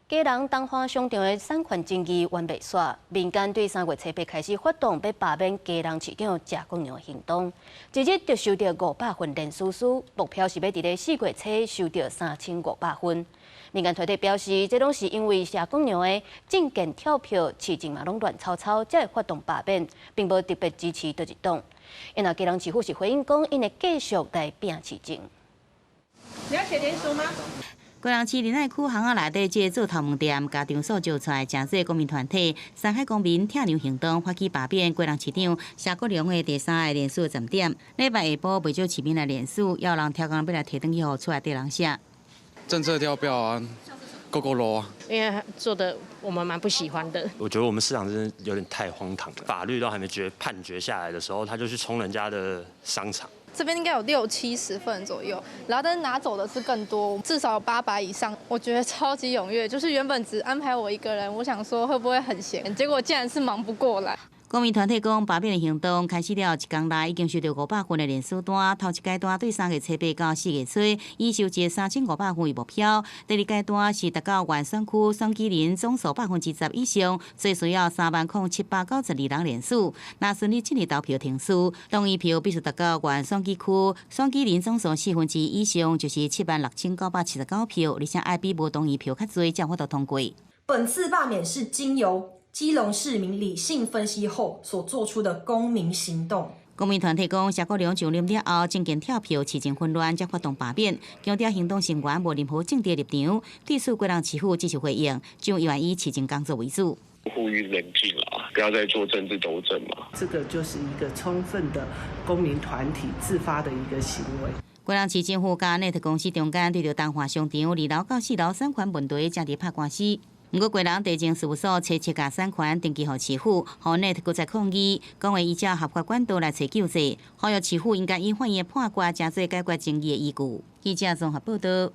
基隆東華商場的產權爭議完袂煞，民間對3月初八開始發動欲罷免基隆市長謝國樑的行動，一日就收著500份連署書，目標是欲佇咧4月初收著3500份。民間團體表示，這攏是因為謝國樑的政見跳票，市政嘛攏亂糟糟，才會發動罷免，並無特別支持佗一黨。因為基隆市府是回應講，𪜶會繼續來拚市政。你要寫聯署嗎？基隆市仁愛區巷仔內底這个做頭毛店，共場所招出來，誠濟公民團體山海公民疼娘行動發起罷免基隆市長謝國樑的第三个連署站點。禮拜下晡袂少市民來連署，也有人刁工欲來提轉去予厝內底人寫。政策跳票啊，夠夠 low 啊！因為做的我們蠻不喜歡的。我覺得我們市長真的有點太荒唐了，法律都還沒判決下來的時候，他就去衝人家的商場。這邊應該有六七十份左右，然後但是拿走的是更多，至少有800以上。我覺得超級踴躍，就是原本只安排我一個人，我想說會不會很閒，結果竟然是忙不過來。公民團體講，罷免的行動開始了一工內已經收著500份的連署單，頭一階段對3月初八到4月初，以收集3500份為目標。第二階段是達到原選區選舉人總數10%以上，最需要30,792人連署。若順利進入投票程序，同意票必須達到原選舉區選舉人總數1/4以上，就是76,979票，而且愛比無同意票較濟，才有法度通過。本次罷免是經由基隆市民理性分析後所做出的公民行動。公民團體講，謝國樑上任了後，政見跳票，市政混亂，才發動罷免，強調行動成員無任何政治立場，對此基隆市府只是回應，將永遠以市政工作為主。呼籲冷靜啦，不要再做政治鬥爭嘛。這個就是一個充分的公民團體自發的一個行為。基隆市政府佮 NET 公司中間對著東華商場2樓到4樓產權問題，正佇拍官司。毋過，基隆地政事務所初七共產權登記予市府，予 NET 閣再抗議，講會依照合法管道來揣救濟，呼籲市府應該以法院的判決，成做解決爭議的依據。記者綜合報導。